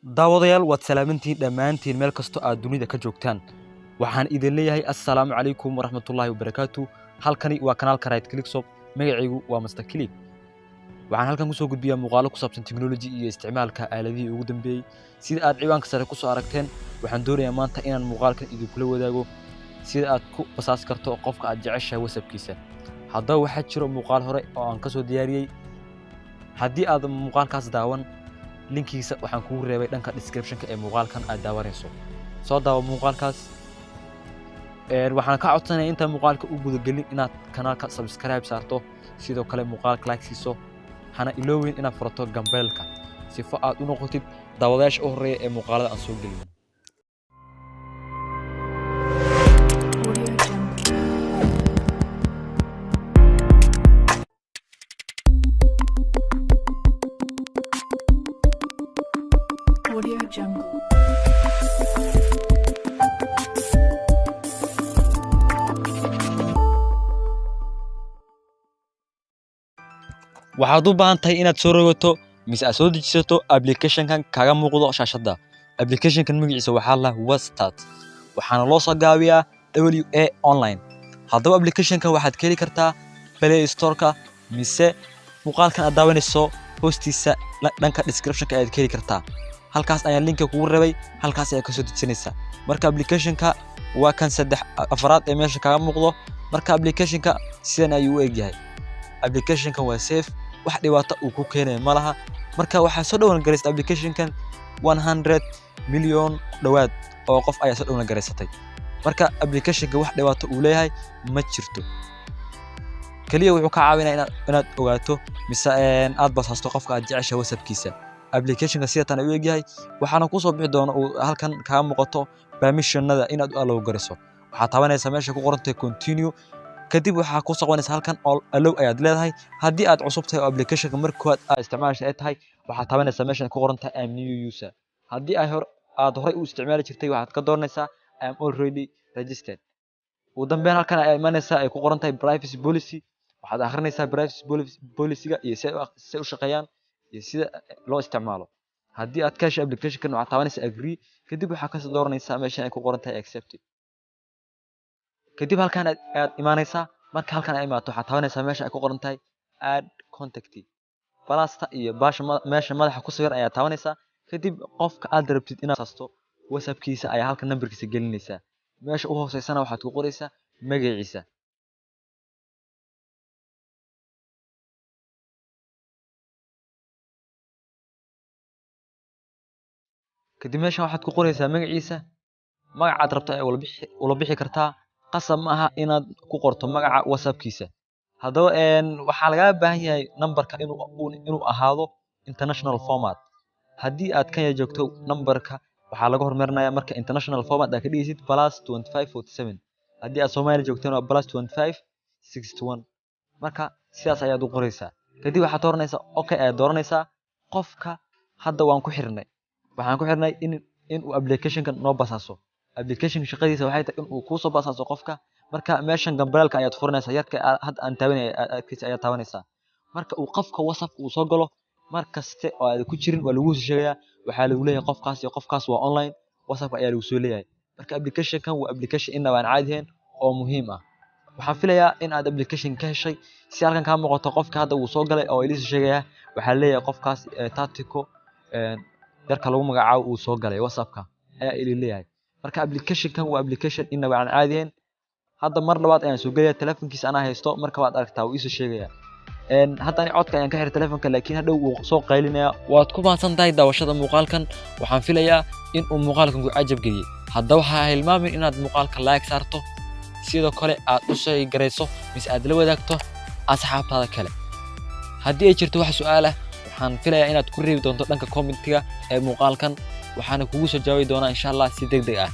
Daawadayaal, waad salaamantihiin dhammaantiin meel kastoo aad dunida ka joogtaan. Waxaan idin leeyahay assalaamu calaykum waraxmatullaahi wabarakaatu. Halkani waa kanaalka Right Click Shop. Magacaygu waa Master Click. Waxaan halkan kusoo gudbiyaa muuqaalo ku saabsan technology iyo isticmaalka aaladihii ugu dambeeyey. Sida aad ciwaanka sare kusoo aragteen, waxaan doonayaa maanta inaan muuqaalkan idinkula wadaago sida aad ku basaasi karto qofka aad jeceshahay WhatsAppkiisa. Haddaba waxaa jiro muuqaal hore oo aan kasoo diyaariyey. Haddii aad muuqaalkaas daawan, linkiisa waxaan kugu reebay dhanka descriptionka ee muuqaalkan aad daawanayso. Soo daawo muuqaalkaas. Waxaan ka codsanaya intaan muuqaalka u gudagelin inaad kanaalka subscribe saarto, sidoo kale muuqaalka like siiso, hana iloowin inaad furato gambeelka sifo aad u noqotid daawadayaasha u horreeya ee muuqaalada aan soo gelin. Audio Jungle. Audio Jungle. Waxaad u baahan tahay inaad soo rogato mise aad soo dejisato applicationkan kaga muuqdo shaashadda. Applicationkan magaciisa waxaa la WhatsApp, waxaana loo soo gaabiyaa WA Online. Haddaba applicationkan waxaad ka heli kartaa Play Store-ka mise muuqaalkan aad daawanayso hoostiisa dhanka description-ka ayaad ka heli kartaa. Halkaas ayaan linka kugu rabay, halkaas ayaad kasoo dejisanaysaa. Marka applicationka waa kan saddex afraad ee meesha kaga muuqdo. Marka applicationka sidan ayuu u egyahay. Applicationkan waa safe, wax dhibaato uu ku keenayo ma laha. Marka waxaa soo dhawaan garaystay applicationkan 100 million dhowaad oo qof ayaa soo dhawaan garaysatay. Marka applicationka wax dhibaato uu leeyahay ma jirto. Kaliya wuxuu ka caawinayaa inaad ogaato mise aad basaasto qofka aad jeceshahay WhatsAppkiisa. Applicationka sida tan ayuu u egyahay, waxaana kusoo bixi doona uu halkan kaga muuqato permissionada inaad u allow garayso. Waxaad taabanaysaa meesha ku qoran tahay continue, kadib waxaa ku soo qabanaysaa halkan all allow ayaad leedahay. Haddii aad cusub tahay oo applicationka marka koowaad aad isticmaalaysa ay tahay, waxaad taabanaysaa meeshan ku qoran tahay "I'm new user". Haddii ay hor aad horey u isticmaali jirtay, waxaad ka dooranaysaa "I'm already registered". Ugu dambeyn halkan ayaa imanaysaa ay ku qoran tahay privacy policy. Waxaad akhrinaysaa privacy policy-ga iyo si ay u shaqeeyaan iyo sida loo isticmaalo. Haddii aad ka heshay applicationkan, waxaad taabanaysaa agree, kadib waxaad kasii dooranaysaa meeshan ay ku qoran tahay accept. Kadib halkan ayaad imaanaysaa. Marka halkan ay imaato, waxaad taabanaysaa meesha ay ku qoran tahay add contact. Plusta iyo baasha meesha madaxa ku sawiran ayaad taabanaysaa. Kadib qofka aad rabtid inaad saasto WhatsAppkiisa ayaa halkan nambarkiisa gelinaysaa. Meesha u hooseysana waxaad ku qoraysaa magaciisa. Kadib meeshan waxaad ku qoraysaa magaciisa. Magacaad rabto ayaa ula bixi kartaa, qasab ma aha inaad ku qorto magaca WhatsAppkiisa. Haddaba waxaa lagaaga baahan yahay nambarka inuu ahaado international format. Haddii aad Kenya joogto, nambarka waxaa laga hormarinayaa, marka international format aad ka dhigaysid, +25 47. Haddii aad Soomaaliya joogtona waa +25 61. Marka sidaas ayaad u qoraysaa. Kadib waxaad dooranaysaa okay ayaad dooranaysaa. Qofka hadda waan ku xirnay, waxaan ku xirnay in uu applicationkan noo basaaso. Applicationka shaqadiisa waxay tahay in uu kuusoo basaaso qofka. Marka meeshan gambaleelka ayaad furanaysaa, yarka hadda aan taabanaya agtiisa ayaad taabanaysaa. Marka uu qofka WhatsApp uu soo galo, mar kaste oo aad ku jirin waa lagu soo sheegayaa. Waxaa lagu leeyahay qofkaas iyo qofkaas waa online, WhatsApp ayaa lagu soo leeyahay. Marka applicationkan waa application inaba aan caadi ahayn oo muhiim ah. Waxaan filayaa in aad application ka heshay. Si halkan kaa muuqato, qofka hadda uu soo galay oo ilisoo sheegayaa, waxaa leeyahay qofkaas Tatiko yarka lagu magacaabo uu soo galay WhatsAppka ayaa ili leeyahay. Marka applicationkan waa application inaba aan caadi ahayn. Hadda mar labaad ayaan soo gelaya, telefonkiisa anaa haysto. Marka waad aragtaa, wuu iisoo sheegaya. Hadda ani codka ayaan ka xiray telefonka, laakiin hadhow wuu soo qaylinaya. Waad ku mahadsan tahay daawashada muuqaalkan. Waxaan filayaa in uu muuqaalkan ku cajab geliyey. Haddaba ha hilmaamin inaad muuqaalka like saarto, sidoo kale aad u share garayso mise aad la wadaagto asxaabtaada kale. Haddii ay jirto wax su'aal ah, waxaan filayaa inaad ku reebi doonto dhanka commentiga ee muuqaalkan, waxaana kugu soo jawaabi doonaa insha Allah si deg deg ah.